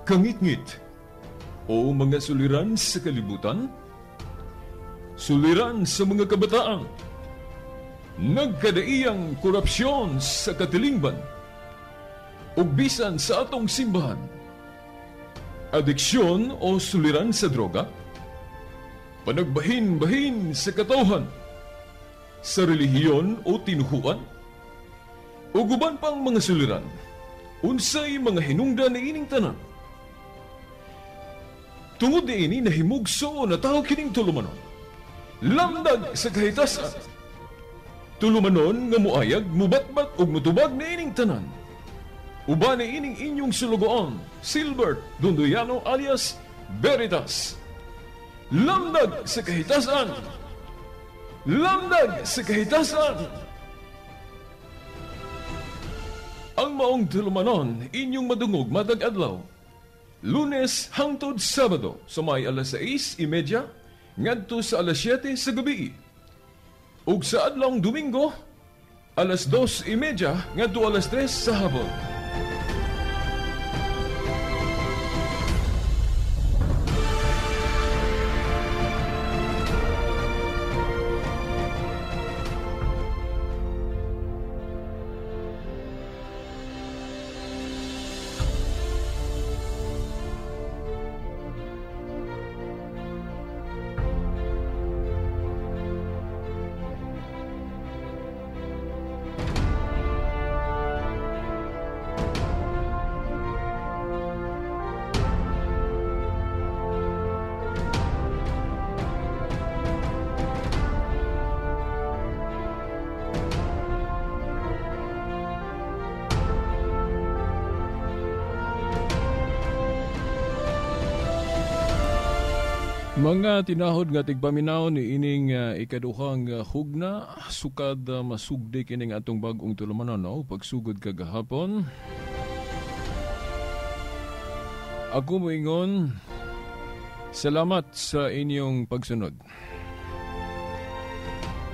Kangitngit o mga suliran sa kalibutan, suliran sa mga kabataan, nagkadaiyang korupsyon sa katilingban, ug bisan sa atong simbahan, adiksyon o suliran sa droga, panagbahin-bahin sa katawhan, sa relihiyon o tinuhuan, ug uban pang mga suliran, unsay mga hinungdan niining tanan. Tungod niini nahimugso na tao kining tulumanon. Lamdag sa kahitasan. Tulumanon nga muayag, mubatbat ug mutubag niining tanan. Uban niining inyong sulugoon, Silbert Dondoyano alias Veritas. Lamdag sa kahitasan. Lamdag sa kahitasan. Ang maong tulumanon inyong madungog matag adlaw. Lunes hangtod Sabado sa may alas 6:30 ngadto sa alas 7 sa gabi. Ug sa adlawng Domingo alas 2:30 ngadto alas 3 sa hapon. Mga tinahod nga tigpaminaw ni ining ikaduhang hugna, sukad masugdi kining atong bag-ong tulumanon, no? Pagsugod kagahapon. Ako moingon, salamat sa inyong pagsunod.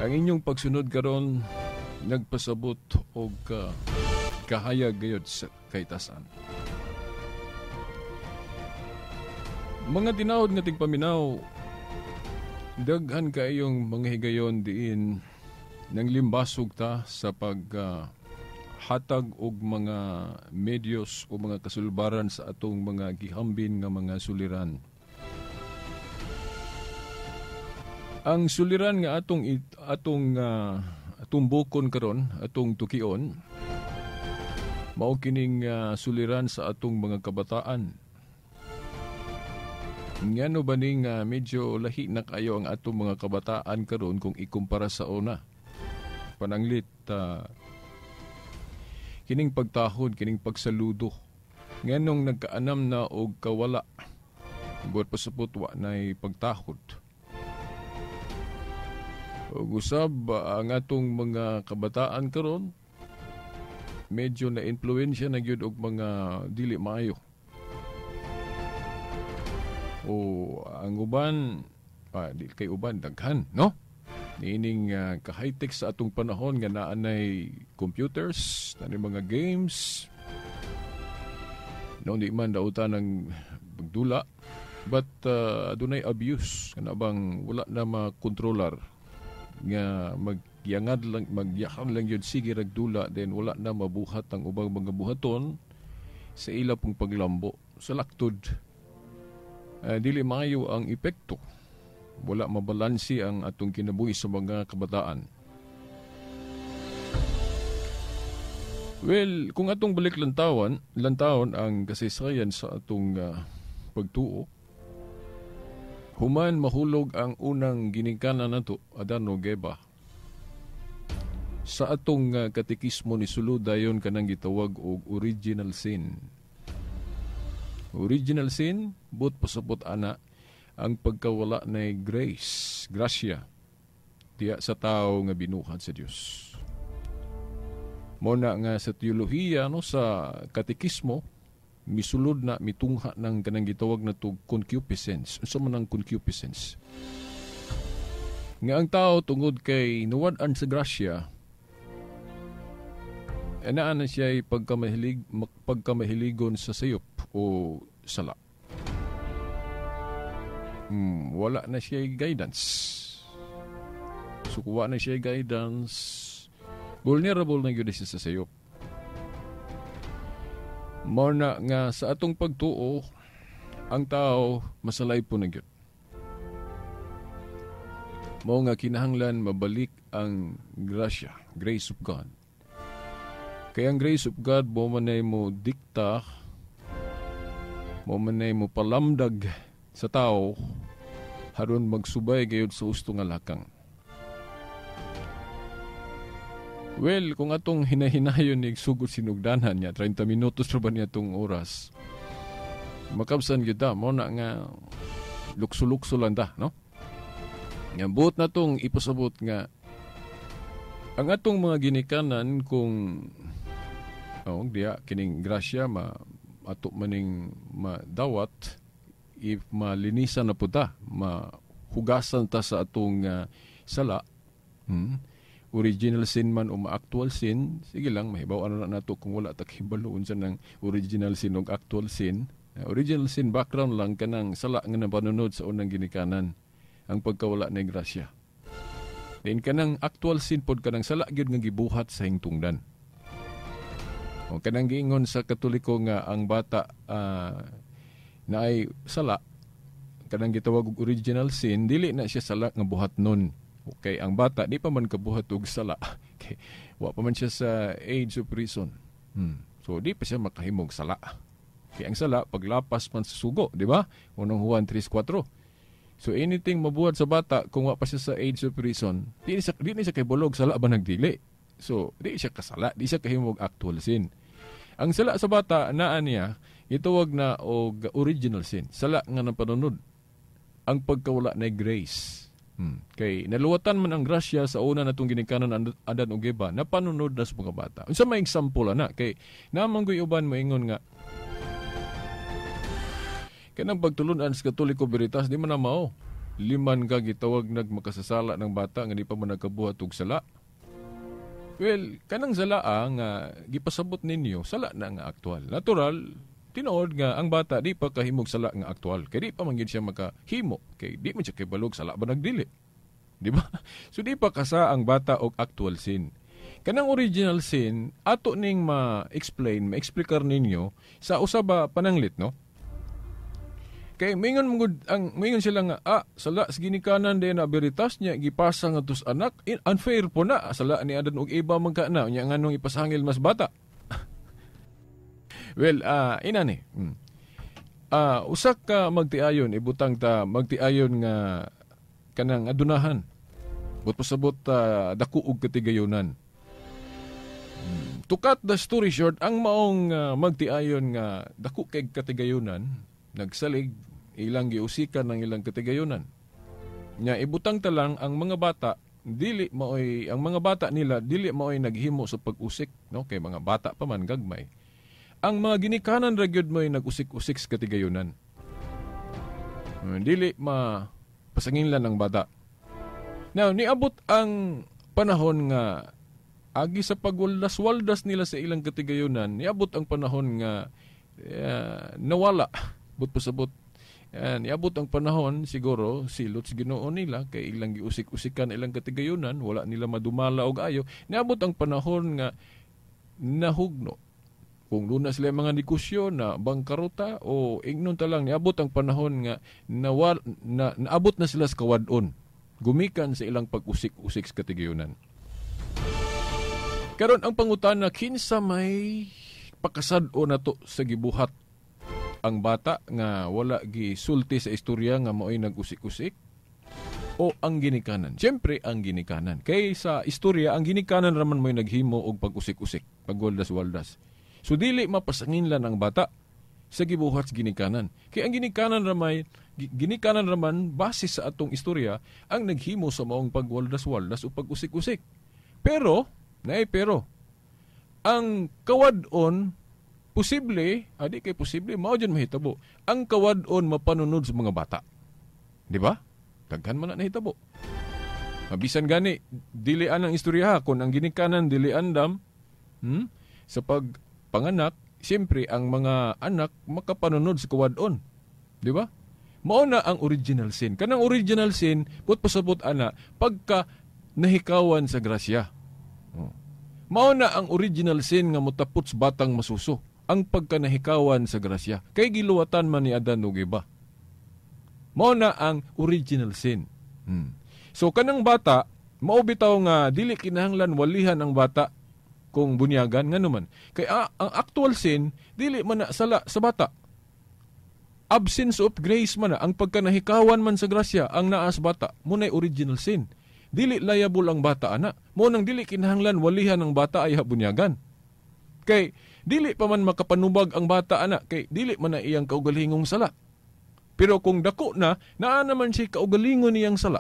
Ang inyong pagsunod karon nagpasabot og kahayag gayud sa kahitasan. Mga tinawod nga tigpaminaw, daghan kaayong mga higayon diin nang limbasog ta sa paghatag og mga medios o mga kasulbaran sa atong mga gihambin nga mga suliran. Ang suliran nga atong atong tumbokon karon, atong tukion, mao kining suliran sa atong mga kabataan. Ngano ba ning medyo lahi na kayo ang atong mga kabataan karon kung ikumpara sa una? Pananglit kining pagtahod, kining pagsaludo. Nganong nagkaanam na og kawala, buot pasupot wa nay pagtahod. Og usab ang atong mga kabataan karon medyo na influensya na gyud og mga dili maayo. O ang uban, di kay uban daghan, no? Niining ka-high-tech sa atong panahon nga naanay computers, naanay mga games. No, di man dautan ng pagdula, but adunay abuse kana bang wala na makontrolar nga magyangad lang, magyakan lang yun sige ragdula, then wala na mabuhat ang ubang mga buhaton sa ila pong paglambo sa laktod. Dili maayo ang epekto. Wala mabalansi ang atong kinabuhi sa mga kabataan. Well, kung atong balik lantawon ang kasaysayan sa atong pagtuo, human mahulog ang unang ginikanan nato, Adan ug Eva. Sa atong katekismo ni sulod dayon kanang gitawag og original sin. Original sin, but pasabot ana ang pagkawala na grace, grasya, diya sa tao nga binuhat sa Dios. Muna nga sa teolohiya, no, sa katekismo, misulod na mitungha ng kanang gitawag na to concupiscence. Unsa man ang concupiscence? Nga ang tao tungod kay nuwad-an sa grasya, anaan na siya pagkamahiligon sa sayop o sala. Wala na siya guidance. So kung wala na siya guidance, vulnerable na gyud siya sa sayop. Mao na nga sa atong pagtuo, ang tao masalay po na gyud. Mao nga kinahanglan mabalik ang grasya, grace of God. Kaya ang grace of God, mo man ay mo dikta, mo man ay mo palamdag sa tao, haron magsubay gayud sa husto nga lakang. Well, kung atong hinahinayon ni sugod sinugdanan niya, 30 minutos ra ba niya itong oras, makabsan gyud ta, mo na nga lukso-lukso lang ta, no? Nga buot na tong ipasabot nga ang atong mga ginikanan kung diya kining grasya ma ato maning madawat if malinisan na po ta, mahugasan ta sa atong sala, original sin man o ma-actual sin, sige lang, mahibaw-an na nato kung wala ta kahibalo unsa nang original sin og actual sin. Original sin background lang kanang sala nga napanunod sa unang ginikanan, ang pagkawala ni grasya. Then kanang actual sin pod kanang sala gyud nga gibuhat sa hingtungdan. O kanang giingon sa Katoliko nga ang bata naay sala, kanang gitawag og original sin, dili na siya sala nga buhat nun. Okay, ang bata di pa man kabuhat og sala. Okay, wa pa man siya sa age of reason. So di pa siya makahimog sala. Okay, ang sala paglapas man sa sugo, di ba? Unang Juan 3:4. So anything mabuhat sa bata kung wa pa siya sa age of reason, di ni siya kay bulog sala ba nagdili. So di siya kasala, di siya kahimog actual sin. Ang sala sa bata naa niya gitawag na og original sin, sala nga napanunod ang pagkawala na grace. Kay naluwatan man ang grasya sa una natong ginikanan Adan ug Eva, napanunod na sa mga bata. Unsa may example ana kay namanggoy uban moingon nga kanang pagtulunan sa Katoliko Veritas di man na mao. Liman ka gitawag nagmakasasala ng bata nga di pa man nagkabuhat og sala. Well, kanang sala nga gipasabot ninyo, sala na nga aktual. Natural, tinuod nga ang bata di pa kahimog sala nga aktual. Kay di pa man gid siya makahimo. Kay di man siya kabalog sala ba nagdili. Di ba? So di pa kasa ang bata og actual sin. Kanang original sin, ato ning ma-explain, ma-explikar ninyo sa usa ba pananglit, no? Kay mingon ang mingon sila nga sala sa ginikanan din na Veritas niya gipasa nga tus anak, unfair po na sala ni Adan og Eva man ka na nya nganong ipasangil mas bata. Well, ina ni. Usa ka magtiayon ibutang ta magtiayon nga kanang adunahan. But pasabot dako og katigayonan. To cut the story short, ang maong magtiayon nga dako kay katigayonan, nagsalig ilang giusikan ng ilang katigayonan. Nya ibutang ta lang ang mga bata dili maoy ang mga bata nila dili maoy naghimo sa pag-usik, no, kay mga bata pa man gagmay. Ang mga ginikanan ra gyud mo'y nag-usik-usik sa katigayonan. Dili ma pasanginlan ang bata. Now niabot ang panahon nga agi sa pagwaldas-waldas nila sa ilang katigayonan, niabot ang panahon nga nawala. But pasabot, niabot ang panahon siguro silot sa Ginoo nila kay ilang giusik-usikan ilang katigayonan, wala nila madumala og ayo. Niabot ang panahon nga nahugno. Kung luna sila mga negosyo na bangkaruta o ingnon ta lang, niabot ang panahon nga naabot na sila sa kawad-on gumikan sa ilang pag-usik-usik sa katigayonan. Karon ang pangutana, kinsa may pakasad-o nato sa gibuhat? Ang bata nga wala gisulti sa istorya nga mao'y nag-usik-usik o ang ginikanan? Siyempre ang ginikanan. Kay sa istorya ang ginikanan raman mo'y naghimo og pag-usik-usik, pagwaldas-waldas. So dili mapasanginlan ang bata sa gibuhat sa ginikanan. Kay ang ginikanan raman base sa atong istorya ang naghimo sa maong pagwaldas-waldas o pag-usik-usik. Pero, naay pero, ang kawad-on posible, adi kay posible, mao dyan mahitabo. Ang kawad-on mapanunod sa mga bata. Di ba? Daghan man na nahitabo. Mabisan gani, dilian ang istorya ha. Kung ang ginikanan, dili andam, sa pagpanganak, siyempre ang mga anak makapanunod sa kawadon. Di ba? Mao na ang original sin. Kanang original sin, put pasabot ana, pagka nahikawan sa grasya. Oh. Mao na ang original sin nga motapot sa batang masuso, ang pagka nahikawan sa grasya. Kay giluwatan man ni Adan ug Eva. Mao na ang original sin. So kanang bata, mao bitaw nga dili kinahanglan walihan ang bata kung bunyagan, ngano man. Kay ang actual sin dili man na sala sa bata. Absence of grace man na, ang pagkanahikawan man sa grasya ang naa sa bata, mo na'y original sin. Dili liable ang bata ana. Mo nang dili kinahanglan walihan ang bata ay bunyagan. Kay dili pa man makapanubag ang bata ana, kay dili man na iyang kaugalingong sala. Pero kung dako na, naa naman siya kaugalingon niyang sala.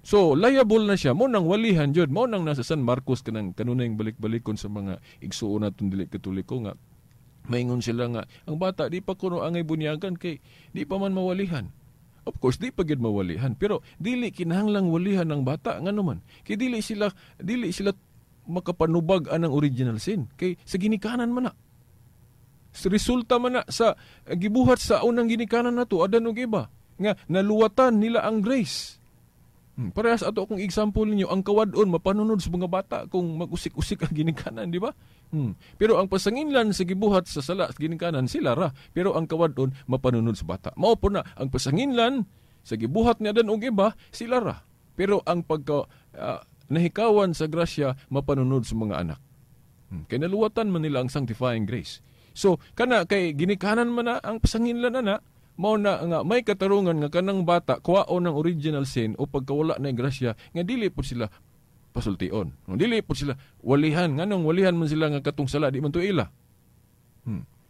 So liable na siya, mo nang walihan jud, mo nang nasa San Marcos kanang kanunay balik-balikon sa mga igsuon naton dili Katoliko nga maingon sila nga ang bata di pa kuno angay bunyagan kay di pa man mawalihan. Of course di pa gyud mawalihan, pero dili kinahanglang walihan ang bata, ngano man kay dili sila makapanubag anang original sin kay sa ginikanan man na. Sa resulta man na sa gibuhat sa unang ginikanan nato Adan ug Eva nga naluwatan nila ang grace. Parehas ato akong example ninyo, ang kawadon mapanunod sa mga bata kung mag-usik-usik ang ginikanan, di ba? Pero ang pasanginlan sa gibuhat sa sala sa ginikanan sila ra, pero ang kawadon mapanunod sa bata. Mao po na ang pasanginlan sa gibuhat ni Adan ug Eva sila ra, pero ang pagka nahikawan sa grasya mapanunod sa mga anak. Kay naluwatan man nila ang sanctifying grace. So kana kay ginikanan man na ang pasanginlan ana, mao na nga may katarungan nga kanang bata kuwaon ang original sin o pagkawala na grasya nga dili pud sila pasultion. No, dili pud sila walihan, nganong walihan man sila nga katong sala di man to ila.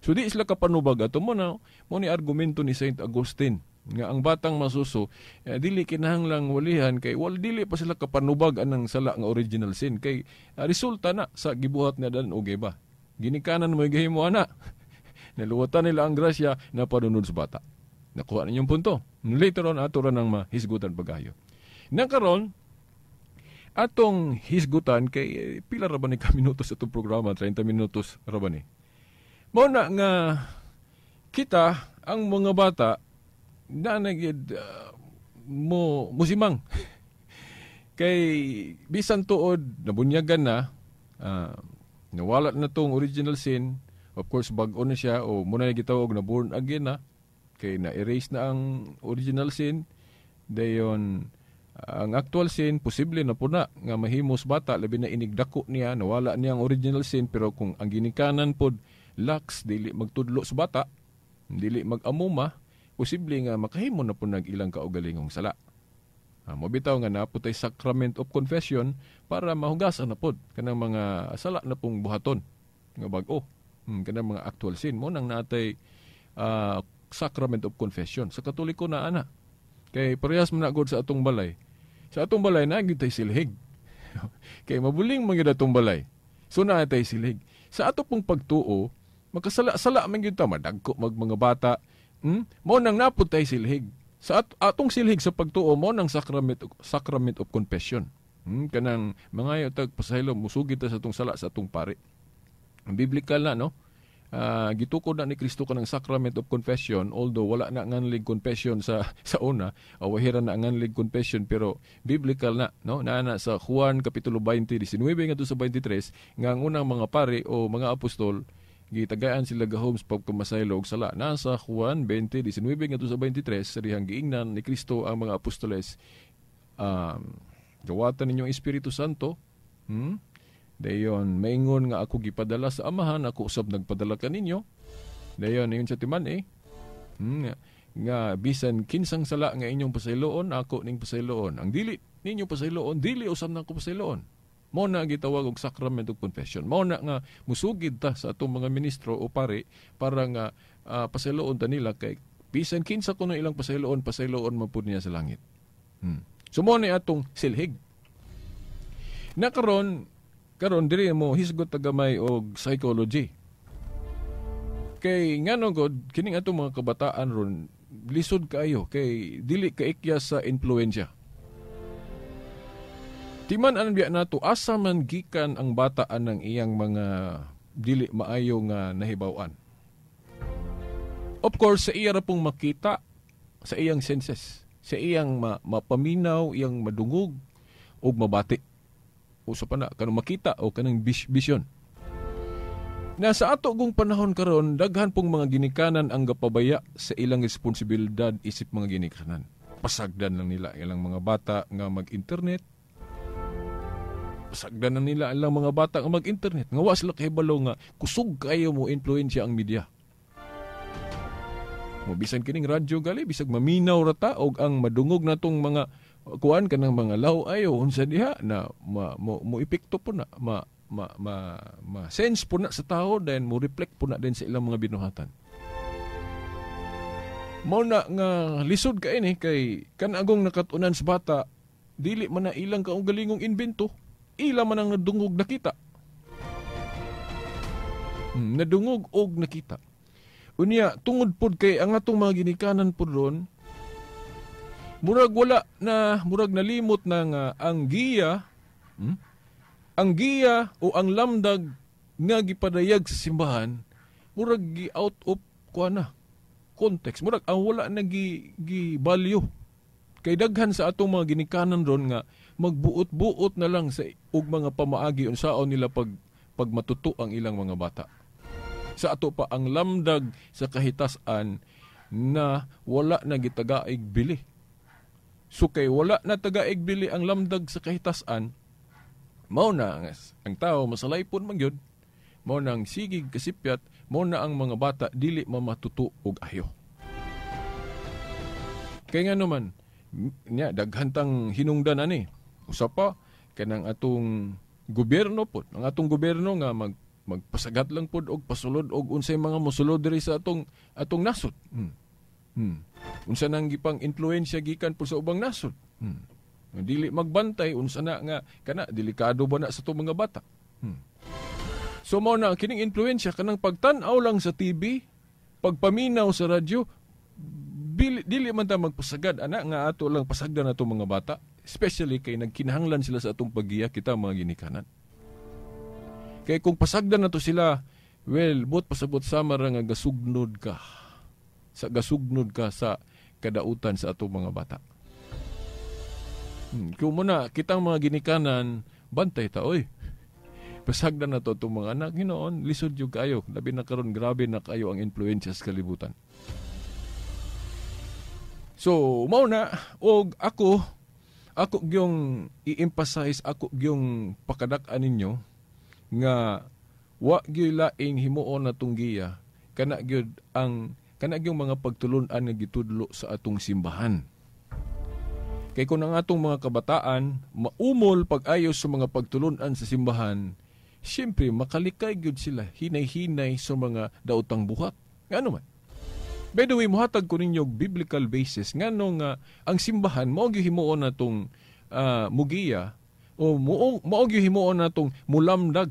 So di sila kapanubag ato mo na mo ni argumento ni Saint Augustine nga ang batang masuso dili kinahanglang walihan kay wal dili pa sila kapanubag anang sala nga original sin kay resulta na sa gibuhat ni Adan ug Eva. Ginikanan mo gihimo ana. Naluwatan nila ang grasya na panunod sa bata. Nakuha ninyong punto. Later on, ato ra nang mahisgutan pag-ayo. Nakaron, atong hisgutan kay pila ra ba ni ka minutos atong programa, 30 minutos ra ba ni. Mao na nga kita ang mga bata na nagyed mo musimang. Kay bisan tuod nabunyagan na, nawala na tong original sin. Of course, bag-o na siya o muna na gitawag na born again na. Kay na-erase na ang original sin. Dayon, ang actual sin, posible na po na nga mahimos bata, labi na inigdako niya, nawala niya ang original sin, pero kung ang ginikanan pod lax, dili magtudlo sa bata, dili mag-amuma, posible nga makahimo na po nag ilang kaugalingong sala. Mabitaw nga na po tay sacrament of confession para mahugasan na pod kanang mga sala na pong buhaton nga bag-o. Kanang mga actual sin mo nang natay sacrament of confession sa Katoliko na ana. Kay parehas man na gud sa atong balay. Sa atong balay na gyud tay silhig. Kay mabuling man gyud atong balay. So naa tay silhig. Sa ato pong pagtuo, makasala-sala man gyud ta, madagko mag mga bata. Mao nang napud tay silhig. Sa atong silhig sa pagtuo mo nang sacrament of confession. Kanang mangayo tag pasaylo musugid ta sa atong sala sa atong pare. Ang biblical na no. Gitukod na ni Kristo kanang sacrament of confession, although wala na nganlig confession sa una, wahira na nganlig confession, pero biblical na no, naa na sa Juan kapitulo 20 19 ngadto sa 23 nga ang unang mga pare o mga apostol gitagayaan sila gahom sa pagkamasaylo og sala. Nasa Juan 20:19 ngadto sa 23 sa dihang giingnan ni Kristo ang mga apostoles, gawatan ninyong Espiritu Santo. Dayon maingon nga ako gipadala sa Amahan, ako usab nagpadala kaninyo. Dayon ingon sa timan nga bisan kinsang sala nga inyong pasayloon, ako ning pasayloon. Ang dili ninyo pasayloon, dili usab nako pasayloon. Mao na gitawag og sacrament of confession. Mao na nga musugid ta sa atong mga ministro o pare para nga pasayloon ta nila kay bisan kinsa kuno ilang pasayloon, pasayloon man pud niya sa langit. So mao ni atong silhig. Na karon diri mo hisgot ta gamay og psychology. Kay ngano god kining atong mga kabataan ron lisod kaayo kay dili kaikya sa impluwensya. Timan ang biya nato asa man gikan ang bataan ng iyang mga dili maayo nga nahibaw-an. Of course, sa iya ra pong makita sa iyang senses, sa iyang mapaminaw, iyang madungog ug mabati. Usa pa na kanang makita o kanang vision. Na sa ato gong panahon karon, daghan pong mga ginikanan ang gapabaya sa ilang responsibilidad isip mga ginikanan. Pasagdan lang nila ilang mga bata nga mag-internet. Pasagdan lang nila ilang mga bata nga mag-internet. Nga wa sila kahibalo nga kusog kayo mo influensya ang media. Mo bisan kining radyo gali, bisag maminaw ra ta og ang madungog natong mga kuan kanang mga law ayo unsa diha na mo epekto po na ma sense po na sa tao, then mo reflect po na din sa ilang mga binuhatan. Mao na nga lisod ka ini kay kanagong nakatunan sa bata, dili man na ilang kaugalingong invento, ila man ang nadungog nakita. Nadungog og nakita. Unya tungod pod kay ang atong mga ginikanan pod ron, murag wala na, murag nalimot na nga ang giya, ang giya o ang lamdag nga gipadayag sa simbahan, murag gi out of kuan na context, murag ang wala na gi value. Kay daghan sa atong mga ginikanan ron nga magbuot-buot na lang sa og mga pamaagi unsaon nila pagmatuto ang ilang mga bata. Sa ato pa ang lamdag sa kahitas-an na wala na gitagaig bili. So kay wala na tagaig bili ang lamdag sa kahitas-an, mao na ang tao masalaypon man gyud, mao na ang sigig kasipyat, mao na ang mga bata dili mamatuto og ayo. Kay nga naman, nya daghan tang hinungdan ani. Usa pa kanang atong gobyerno pod, ang atong gobyerno nga magpasagat lang pod og pasulod og unsay mga mosulod diri sa atong nasod. Unsa nang gipang influensya gikan pod sa ubang nasod. Dili magbantay unsa na nga kana delikado ba na sa atong mga bata. So mao na kining influensya kanang pagtan-aw lang sa TV, pagpaminaw sa radyo, dili man ta magpasagad ana nga ato lang pasagdan atong mga bata, especially kay nagkinahanglan sila sa atong paggiya kita mga ginikanan. Kay kung pasagdan nato sila, well, buot pasabot sama ra nga gasugnod ka. Sa gasugnod ka sa kadautan sa atong mga bata. Kung muna kitang mga ginikanan, bantay ta oy. Pasagdan nato atong mga anak hinoon, lisod jud kayo. Labi na karon grabe na kayo ang influensya sa kalibutan. So, mao na og ako gyung i-emphasize, ako gyung pakadak-an ninyo nga wa gyud laing himuon natong giya kana gyud ang kana gyud mga pagtulun-an nga gitudlo sa atong simbahan. Kay kun ang atong mga kabataan maumol pag-ayos sa mga pagtulun-an sa simbahan, siyempre makalikay gyud sila hinay-hinay sa mga daotang buhat. Ngano man? By the way, mohatag ko ninyo biblical basis ngano nga ang simbahan mao gyud himuon natong mugiya o mao gyud himuon natong mulamdag.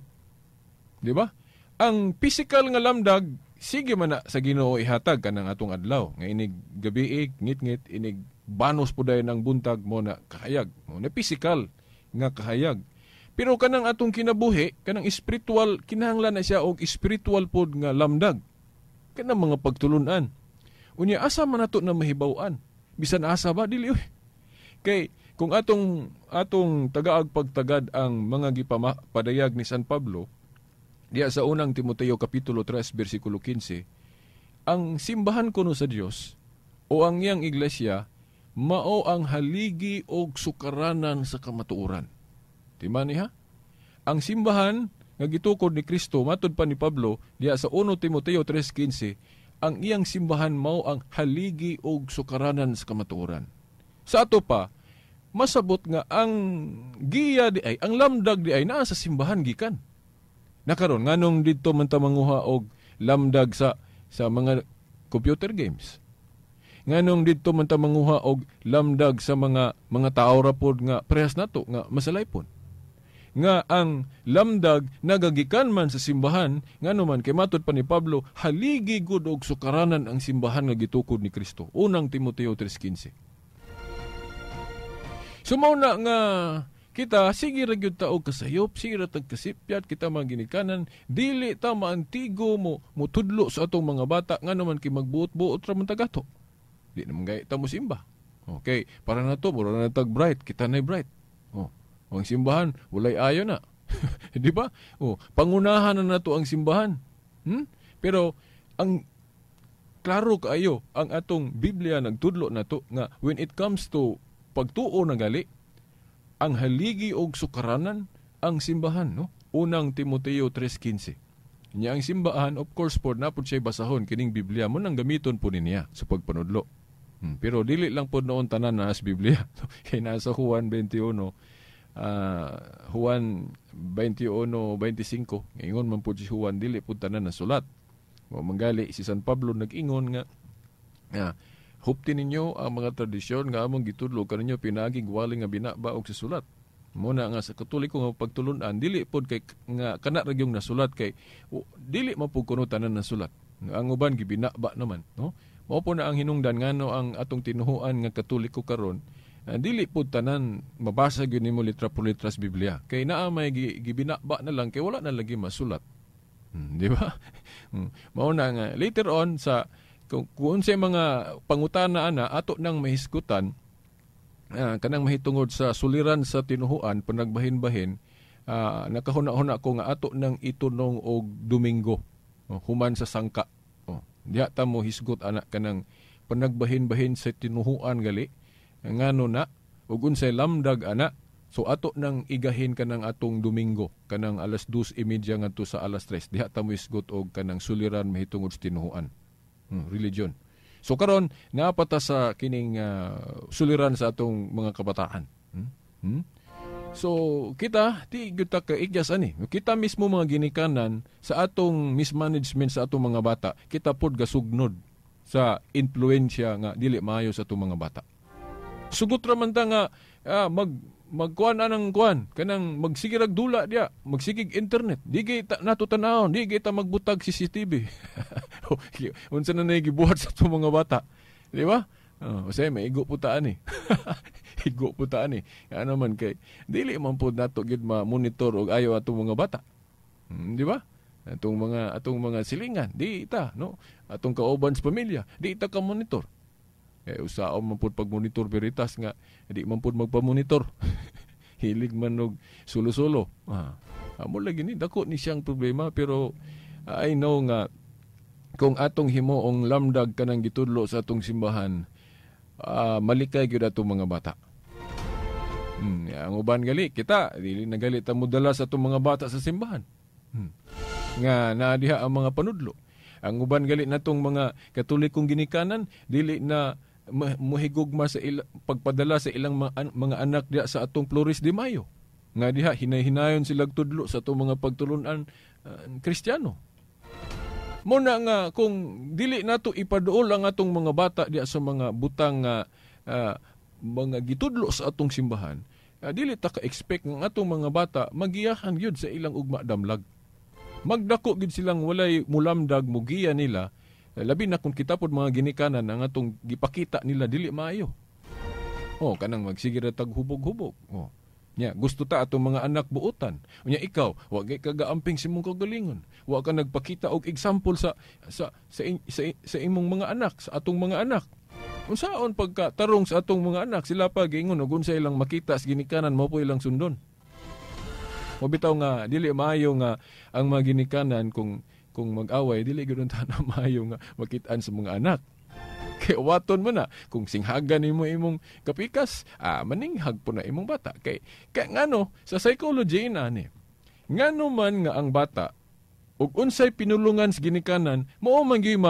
Di ba? Ang physical nga lamdag sige man na sa Ginoo ihatag kanang atong adlaw nga inig gabi ngit-ngit inig banos po dayon ang buntag mo na kahayag, mo na physical nga kahayag. Pero kanang atong kinabuhi, kanang spiritual, kinahanglan na siya og spiritual pod nga lamdag. Kanang mga pagtulun-an. Unya asa man nato na mahibaw-an? Bisan asa ba dili oy. Kay kung atong tagaag pagtagad ang mga gipapadayag ni San Pablo diya sa unang Timoteo kapitulo 3 bersikulo 15, ang simbahan kuno sa Dios o ang iyang iglesia mao ang haligi og sukaranan sa kamatuoran. Tima niya? Ang simbahan nga gitukod ni Kristo matud pa ni Pablo diya sa 1 Timoteo 3:15, ang iyang simbahan mao ang haligi og sukaranan sa kamatuoran. Sa ato pa, masabot nga ang giya di ay, ang lamdag di ay naa sa simbahan gikan. Nakaron nganong didto man ta manguha og lamdag sa mga computer games. Nganong didto man ta manguha og lamdag sa mga tawo ra pod nga parehas nato nga masalaypon. Nga ang lamdag nagagikan man sa simbahan, ngano man kay matud pa ni Pablo, haligi gud og sukaranan ang simbahan nga gitukod ni Kristo. Unang Timoteo 3:15. So mao na nga Kita sige ra gyud ta og kasayop, sige ra tag kasipyat kita mga ginikanan, dili ta maantigo mo mutudlo sa atong mga bata ngano man kay magbuot-buot ra man tagato. Di naman gay ta mo simba. Okay, para na to, mura na tag bright, kita na bright. Oh, ang simbahan walay ayo na. Di ba? Oh, pangunahan na nato ang simbahan. Pero ang klaro kaayo ang atong Biblia nagtudlo nato nga when it comes to pagtuo na gali, ang haligi og sukaranan ang simbahan, no? Unang Timoteo 3:15. Nya ang simbahan, of course po, na po siya basahon kining Biblia mo nang gamiton po niya sa pagpanudlo. Pero dili lang po noon tanan na as Biblia. Kay nasa Juan 21, Juan 21:25, ingon man po si Juan, dili po tanan na sulat. Manggali si San Pablo nag-ingon nga hupti ninyo ang mga tradisyon nga among gitudlo kaninyo pinaaging waling nga binaba og sa sulat. Muna nga sa Katoliko nga pagtulun-an dili pod kay nga kana ra gyud nasulat kay dili man pud kuno tanan nasulat. Ang uban gibinaba naman, no? Mao po na ang hinungdan ngano ang atong tinuhuan nga Katoliko karon, dili pud tanan mabasa gyud nimo litra por litra sa Biblia. Kay naa may gibinaba na lang kay wala na lagi masulat. Di ba? Mao na nga later on sa kung unsay mga pangutana ana ato nang mahisgutan, kanang mahitungod sa suliran sa tinuhuan panagbahin-bahin, nakahuna-huna ko nga ato nang itunong og Domingo, human sa sangka. Diha ta mo hisgot ana kanang panagbahin-bahin sa tinuhuan gali ngano na ug unsay lamdag ana. So ato nang igahin kanang atong Domingo kanang 2:30 ngadto sa 3:00, diha ta mo hisgot og kanang suliran mahitungod sa tinuhuan. Religion. So karon naapata sa kining suliran sa atong mga kabataan. So kita di gyud ta kaigyas ani. Kita mismo mga ginikanan sa atong mismanagement sa atong mga bata, kita pod gasugnod sa impluwensya nga dili maayo sa atong mga bata. Sugot ra man ta nga magkuan anang kuan kanang magsigirag dula diya, magsigig internet, di kay ta nato tanawon, di kay ta magbutag CCTV. Unsa na gibuhat sa atong mga bata, di ba? Usay maigo po ta ani. Igo po ta ani. Ano man kay dili man pod nato gid ma-monitor og ayo atong mga bata. Di ba? Atong mga silingan, di ta, no? Atong kauban sa pamilya, di ta ka monitor. Eh usaon man pud pag-monitor veritas nga di man pud magpa-monitor. Hilig man og sulo-sulo. Amo lagi ni dako ni siyang problema, pero I know nga kung atong himuong lamdag kanang gitudlo sa atong simbahan, malikay gyud atong mga bata. Ang uban gali kita dili na gali ta modala sa atong mga bata sa simbahan. Nga naa diha ang mga panudlo. Ang uban gali natong mga Katolikong ginikanan dili na muhigugma sa pagpadala sa ilang mga anak diha sa atong Flores de Mayo. Nga diha hinay-hinayon sila tudlo sa atong mga pagtulunan Kristiyano. Muna nga kung dili nato ipaduol ang atong mga bata diha sa mga butang nga mga gitudlo sa atong simbahan, dili ta ka-expect nga atong mga bata magiyahan gyud sa ilang ugma damlag. Magdako gyud silang walay mulamdag mugiya nila. Labi na kung kita pod mga ginikanan ang atong gipakita nila dili maayo. Oh, kanang magsige ra tag hubog-hubog. Oh. Nya, gusto ta atong mga anak buotan. Unya ikaw, wa kay kagaamping sa imong kagalingon. Wa ka nagpakita og example sa sa sa, sa, sa imong mga anak, sa atong mga anak. Unsaon pagka tarong sa atong mga anak, sila pa giingon og unsa ilang makita sa ginikanan mao po ilang sundon. Mao bitaw nga dili maayo nga ang mga ginikanan kung mag-away, dili gyud ta na maayo nga makit-an sa mga anak. Kay waton mo na kung singhagan nimo imong kapikas, maninghag po na imong bata. Kay ngano sa psychology na ni. Ngano man nga ang bata ug unsay pinulungan sa ginikanan, mao man gyud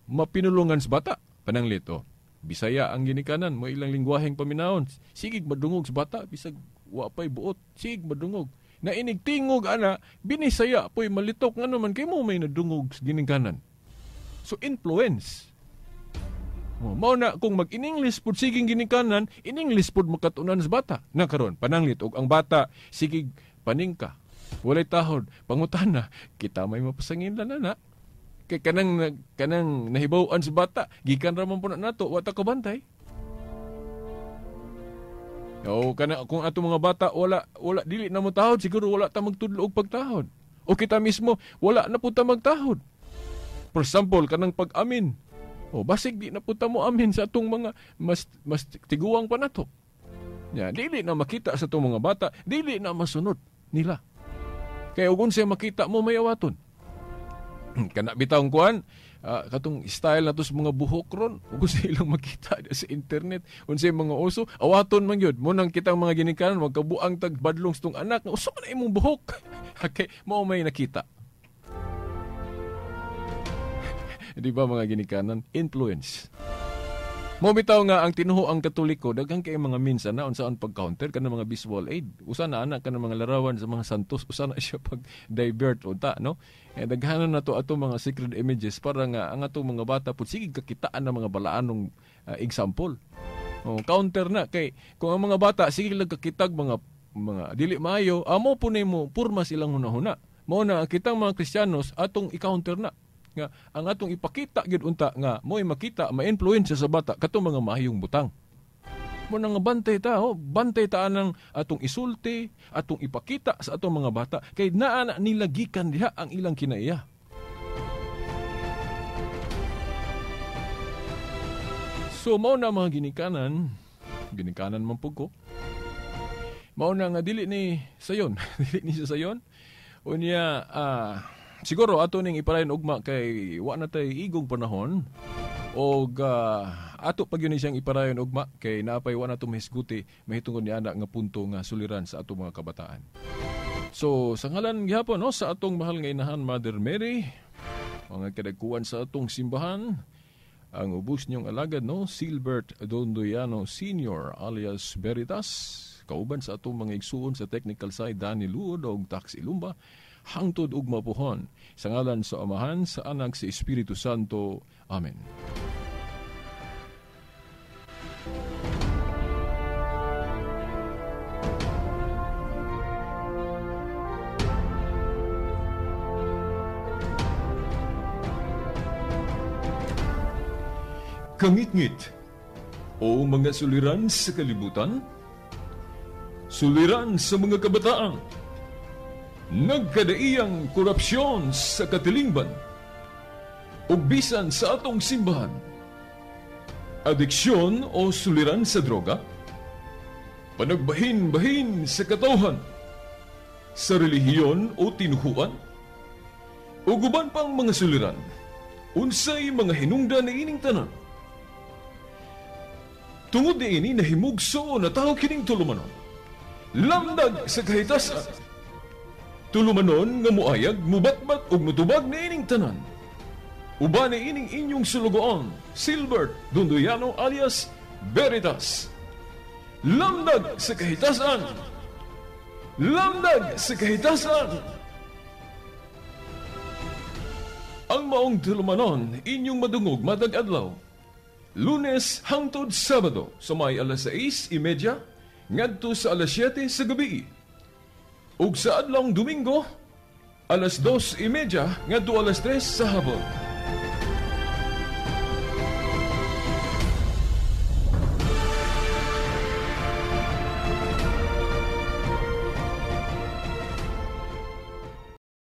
mapinulungan sa bata. Pananglit oh. Bisaya ang ginikanan, mo ilang lingwaheng paminahon. Sigig madungog sa bata bisag wa pay buot, sigig madungog. Na inig tingog ana, binisaya po'y malitok ngano man kay mo may nadungog sa ginikanan. So influence. Oh, mao na kung mag-in-English pud siging ginikanan, in-English pud makatunan sa bata. Na karon pananglit og ang bata sigig paningka, walay tahod, pangutana, kita may mapasangin lang na. Kay kanang nahibaw-an sa bata, gikan ra man po na nato, wa ta kabantay. O kana kung ato mga bata wala dili na mo tahod, siguro wala ta magtudlo og pagtahod. O kita mismo wala na pud ta magtahod. For example, kanang pag-amin. O basig di na pud ta mo amin sa atong mga mas tiguang pa nato. Ya, dili na makita sa atong mga bata, dili na masunod nila. Kay ug unsay makita mo mayawaton. Kana bitawng kuan, katong style na to sa mga buhok ron, ug unsay ilang makita sa internet, unsay mga uso, awaton man gyud. Mo nang kitang mga ginikanan magkabuang tag badlong sa tong anak, uso man imong buhok. Okay, mao may nakita. Di ba mga ginikanan? Influence. Mo bitaw nga ang tinuho ang Katoliko, daghang kay mga minsan na unsaon pag-counter kanang mga visual aid. Usa na ana kanang mga larawan sa mga santos, usa na siya pag-divert unta, no? Eh daghanon na to ato mga sacred images para nga ang atong mga bata pud sige kakitaan ng mga balaanong example. Oh, counter na kay kung ang mga bata sige lang kakitag mga dili maayo, amo po nimo purma silang hunahuna. Mao na kitang mga Kristiyanos atong i-counter na. Nga ang atong ipakita gyud unta nga mo'y makita ma-influence sa bata katong mga maayong butang. Mo nang bantay ta, oh, bantay ta anang atong isulti, atong ipakita sa atong mga bata kay naa na nila gikan diha ang ilang kinaiya. So mao na mga ginikanan, ginikanan man pud ko. Mao na nga dili ni sayon, dili ni sa sayon. Unya siguro ato ning iparayon ugma kay wa na tay igong panahon og ato pag yun siyang iparayon ugma kay naapay wa na to mahisguti mahitungod ni ana nga punto nga suliran sa atong mga kabataan. So sa ngalan gihapon no sa atong mahal nga inahan Mother Mary, mga kadagkuan sa atong simbahan, ang ubos niyong alagad no Silbert Dondoyano Sr. alias Veritas, kauban sa atong mga igsuon sa technical side Danny Luod og Tax Ilumba, hangtod ug mapuhon. Sa ngalan sa Amahan, sa Anak, sa Espiritu Santo. Amen. Kangitngit o mga suliran sa kalibutan, suliran sa mga kabataan, nagkadaiyang korupsyon sa katilingban, ug bisan sa atong simbahan, adiksyon o suliran sa droga, panagbahin-bahin sa katawhan, sa relihiyon o tinuhuan, ug uban pang mga suliran, unsay mga hinungdan niining tanan. Tungod niini nahimugso na tawo kining tulumanon, lamdag sa kahitasan. Tulumanon nga muayag, mubatbat ug mutubag niining tanan. Uban niining inyong sulugoon, Silbert Dondoyano alias Veritas. Lamdag sa kahitasan. Lamdag sa kahitasan. Ang maong tulumanon inyong madungog matag adlaw, Lunes hangtod Sabado sa may alas 6:30 ngadto sa alas 7 sa gabi. Ug sa adlawng Domingo, alas 2:30 ngadto alas 3 sa hapon.